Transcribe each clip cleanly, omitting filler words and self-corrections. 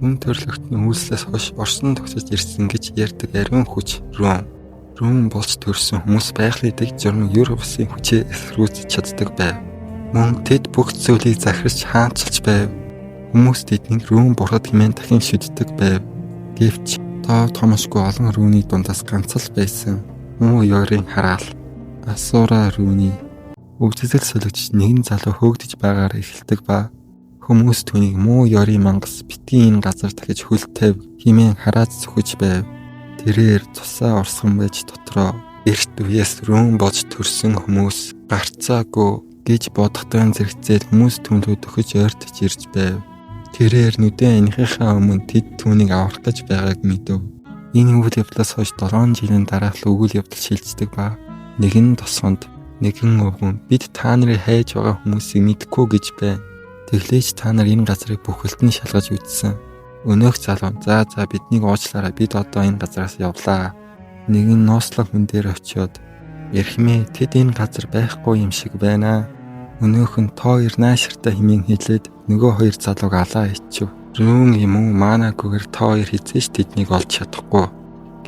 Хүн төрөлхтний үйлслээс хойш орсон тогтож ирсэн гэж ярьдаг ариун хүч Рүүн. Рүүн болж төрсөн хүмүүс байгалийн дэг журмын ер бусын хүчээ эсэргүүцэж чаддаг байв. Мөн тэд бүх зүйлийг захирч хаанчилж байв. Хүмүүс тэднийг Рүүн бурхад хэмээн дахин шүтдэг байв. Гэвч тоо томшгүй олон рүүний дундаас ганц л байсан. Муу ёрын хараал. Асура рүүний өвзөсөл солигдож нэгэн залуу хөөгдөж байгаагаар эхэлдэг ба хүмүүс түүнийг муу ёрын мангас битгий энэ газар дахиж хөл тавь хэмээн харааж цөхөж байв. Тэрээр цусаа урсган байж дотроо эрт үеэс рүүн болж төрсөн хүмүүс гарцаагүй гэж бодохтой зэрэгцээд хүмүүс түүн рүү дөхөж ойртож ирж байв. Тэрээр нүдэн аниахынхаа өмнө тэд түүнийг аврах гэж байгааг мэдэв. Энэ үйл явдлаас хойш 7 жилийн дараах л үйл явдал шилждэг ба нэгэн тосгонд нэгэн өвгөн бид та нарыг хайж байгаа хүмүүсийг мэдэхгүй гэж байна. Тэглээж та нар энэ газрыг бүхэлд нь шалгаж үзсэн. Өнөөх залуу за за биднийг уучлаарай, бид одоо энэ газраас явлаа. Нэгэн нууцлаг хүн дээр очиод эрхмээ тэд энэ газар байхгүй юм шиг байна. Өнөөх нь тоо хоёр нааширтай хэмээн хэлээд нөгөө хоёр залууг алаа ичв. Рүүн юм уу маанаагүйгээр тоо хоёр хизээж тэднийг олж чадахгүй.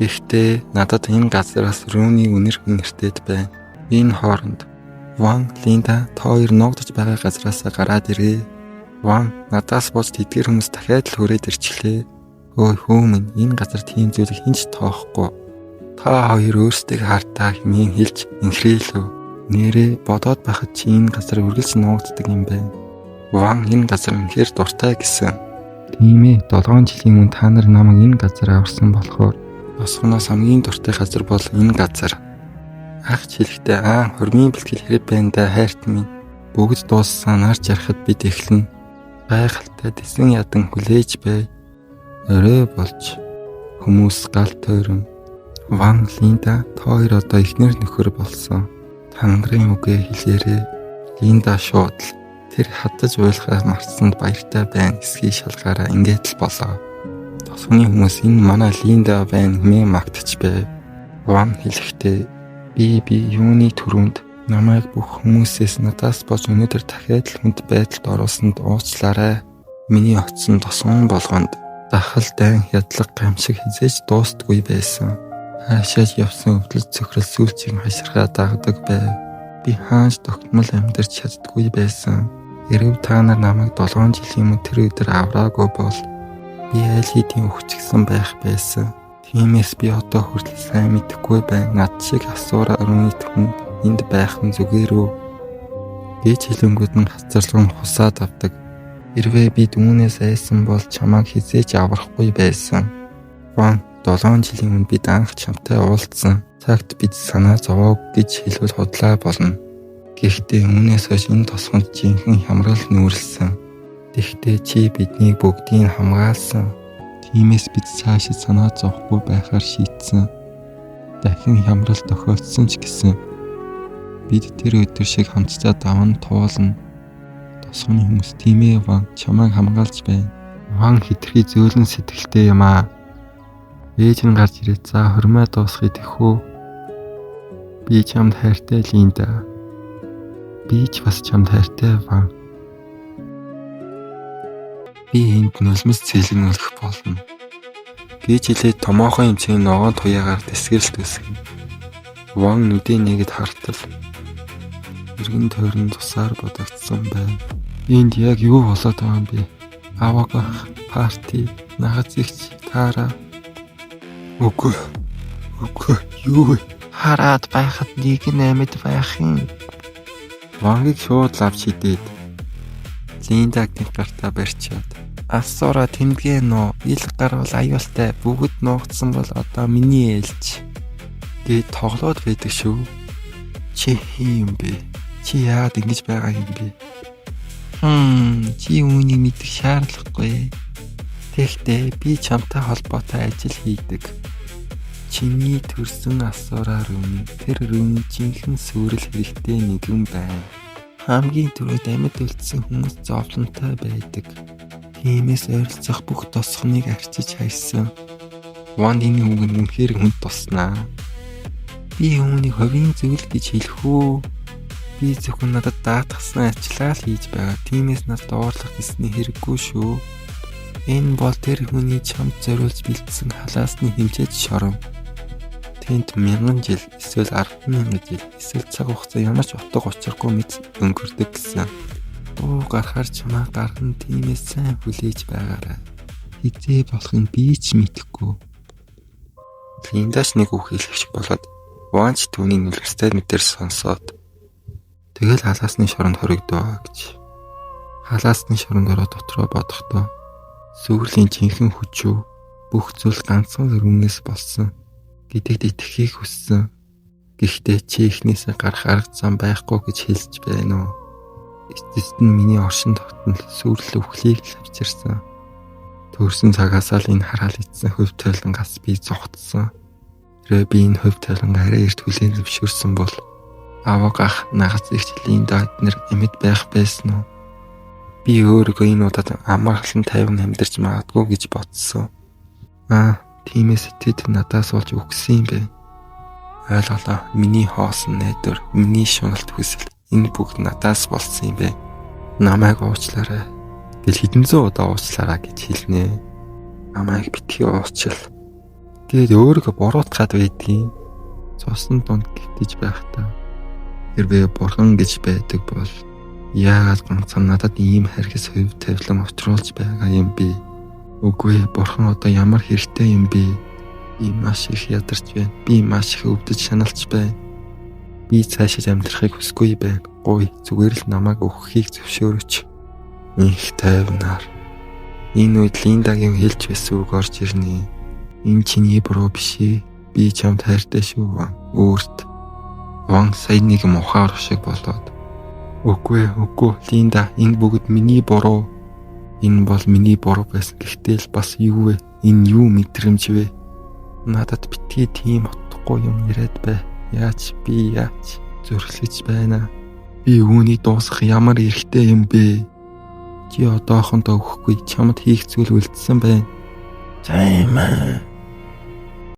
Гэхдээ надад энэ газраас рүүний үнэр хүнэртэд байна. Энэ хооронд Ван, Линда та хоёр нуугдаж байгаа газраасаа гараад ирээ. Ван, надаас болж тэдгэр хүмүүс дахиад л хүрээд ирчихлээ. Өө хөө минь, энэ газар тийм зүйлийг хэн ч тоохгүй. Та хоёр өөрсдийг хартаа хэмээн хэлж инхрийлв. Нэрээ бодоод байхад чи энэ газар үргэлж нуугддаг юм байна. Ван энэ газар үнэхээр дуртай гэсэн. Тийм ээ, 7 жилийн өмнө та нар намайг энэ газар аварсан болохоор босгоноос хамгийн дуртай газар бол энэ газар. Ах ч хэлэхдээ аа хормын бэлтгэл хэрэг байна да хайрт минь. Бүгд дууссан нар жарахад бид эхлэнэ. Гайхалтай тэсэн ядан хүлээж бай. Орой болж хүмүүс гал тойрон. Ван, Линда та хоёр одоо эхнэр нөхөр болсон. Тангарын үгээ хэлээрээ. Линда шууд л тэр хадаж уйлахаа мартсанд баяртай байна эсхий шалгаараа ингээд л болоо. Тосгоны хүмүүс энэ манай Линда байна хэмээн магтаж байв. Ван хэлэхдээ би юуны түрүүнд намайг бүх хүмүүсээс надаас болж өнөөдөр дахиад л хүнд байдалд оруулсанд уучлаарай. Миний очсон тосон болгонд дахал дайн хядлаг гамшиг хизээж дуустдаггүй байсан. Хаашаач явсан өвдөл цөхрөл сүүлчийн хаширхаа дагдаг байв. Би хаанч тогтмол амьдарч чаддаггүй байсан. Хэрв та нар намайг 7 жилийн өмнө тэр өдөр авраагүй бол би аль хэдийн үхчихсэн байх байсан. Тиймээс би одоо хүртэл сайн мэдэхгүй байна. Над шиг асуура өрөөний хүн энд байх нь зүгээр үү гэж хэлэнгүүд нь хацарлан хусаад авдаг. Хэрвээ бид үүнээс айсан бол чамайг хизээж аврахгүй байсан. Ван 7 жилийн өмнө бид анх чамтай уулзсан. Цагт бид санаа зовоог гэж хэлбэл худлаа болно. Гэхдээ үүнээс хойш энэ тосгонд жинхэнэ хямрал нүүрлсэн. Тэгэхдээ чи биднийг бүгдийг хамгаалсан. Тиймээс бид цаашид санаа зовхгүй байхаар шийдсэн. Дахин хямрал тохиолдсон ч гэсэн бид тэр өдөр шиг хамтдаа даван туулна. Тосгоны хүмүүс тийм ээ Ван чамайг хамгаалж байна. Ван хитрхи зөөлөн сэтгэлтэй юм аа. Ээж нь гарч ирээд за хормой дуусгая тэхүү. Би чамд хайртай Линда. Би ч бас чамд хайртай Ван. Би энд нулимс цэлгэнүүлэх болно гэж хэлээд томоохон хэмжээний ногоон туяагаар тэсгэрэлт үүсгэнэ. Ван нүдээ нээгээд хартал эргэн тойрон тусаар бодогдсон байна. Энд яг юу болоод байгаа юм бэ? Аваагах, парти, нагаз игч, таараа. Үгүй. Үгүй юу вэ? Хараад байхад нэг нь амьд байх юм. Вангийг шууд лавч хидээд Линдаг нэг гартаа барьчаад Асуура тэмдгээ нуу ил гарвал аюултай бүгд нуугдсан бол одоо миний ээлж гээд тоглоод байдаг шүү. Чи хин юм бэ? Чи яагаад ингэж байгаа юм бэ? Чи үүнийг мэдэх шаардлагагүй. Тэгэхдээ би чамтай холбоотой ажил хийдэг. Чиний төрсөн асуураа рүүний тэр рүүний жинхэнэ сүрэл хэрэгтэй нэгэн байна. Хамгийн түрүүнд амьд үлдсэн хүмүүс зовлонтой байдаг. Тиймээс ойролцоох бүх тосгоныг арчиж хайсан. Ванд энэ үг нь үнэхээр хүнд туснаа. Би үүнийг хувийн зүйл гэж хэлэх үү? Би зөвхөн надад даатгсан ажлаа л хийж байгаа. Тиймээс надад уурлах гэсний хэрэггүй шүү. Энэ бол тэр хүний чамд зориулж бэлдсэн халаасны хэмжээд шорон. Тэнд 1000 жил эсвэл 10,000 жил эсвэл цаг хугацаа ямар ч утга учиргүй мэт өнгөрдөг гэсэн. Дуу гарахаар чамаа гарган, тиймээс сайн хүлээж байгаарай. Хизээ болохыг би ч мэдэхгүй. Линдаш нэг үг хэлэхч болоод Ванч түүний нүлгэстэй мэдэр сонсоод тэгэл халаасны шоронд хоригдоо гэж. Халаасны шоронд ороо дотроо бодохдоо сүрлийн жинхэнэ хүч юу, бүх зүйл ганцхан өргөнөөс болсон гэдэгт итгэхийг хүссэн. Гэхдээ чи эхнээсээ гарах арга зам байхгүй гэж хэлж байна уу? Эцэст нь миний оршин тогтнол сүрэл үхлийг л авчирсан. Төрсөн цагаасаа л энэ хараал ицсэн хөв тойлонгаас би зугтсан. Хэрвээ би энэ хөв тойлонго арай эрт хүлээн зөвшөөрсөн бол аваг ах, нагаз эгч Линда эднэр амьд байх байсан уу? Би өөрийгөө энэ удаад амархан тайван амьдарч магадгүй гэж бодсон. Аа, тиймээс тэд надаас болж үгсэн юм бэ. Ойлголоо. Миний хоосон найдвар, миний шуналт хүсэл энэ бүгд надаас болсон юм бэ. Намайг уучлаарай. Гэл хэдэн зуун удаа уучлаарай гэж хэлнэ. Намайг битгий уучил. Тэгээд өөрийгөө буруутгаад байдгийн. Цусан дунд гівтэж байхдаа хэрвээ бурхан гэж байдаг бол яагаад ганцхан надад ийм харгас хувь тавилан учруулж байгаа юм бэ? Үгүй ээ, бурхан одоо ямар хэрэгтэй юм бэ? Би маш их ядарч байна. Би маш их өвдөж шаналж байна. Би цаашид амьдрахыг хүсгүй байна. Гуй, зүгээр л намайг өгөхийг зөвшөөрөөч. Инх тайвнаар. Энэ үед Линдагийн хэлж байсан үг орж ирнэ. Энэ чиний буруу биш ээ. Би чамд хайртай шүү. Өөрт. Ван сая нэг мухаар шиг болоод. Үгүй ээ, үгүй Линда, энэ бүгд миний буруу. Энэ бол миний буруу байсан. Гэхдээ л бас юу вэ? Энэ юу мэдрэмж вэ? Надад битгий тийм утгагүй юм яриад бай. Яаж би яаж зүрхлэж байна? Би үүнийг дуусгах ямар эрхтэй юм бэ? Чи одоохондоо өгөхгүй, чамд хийх зүйл үлдсэн байна. Займаа.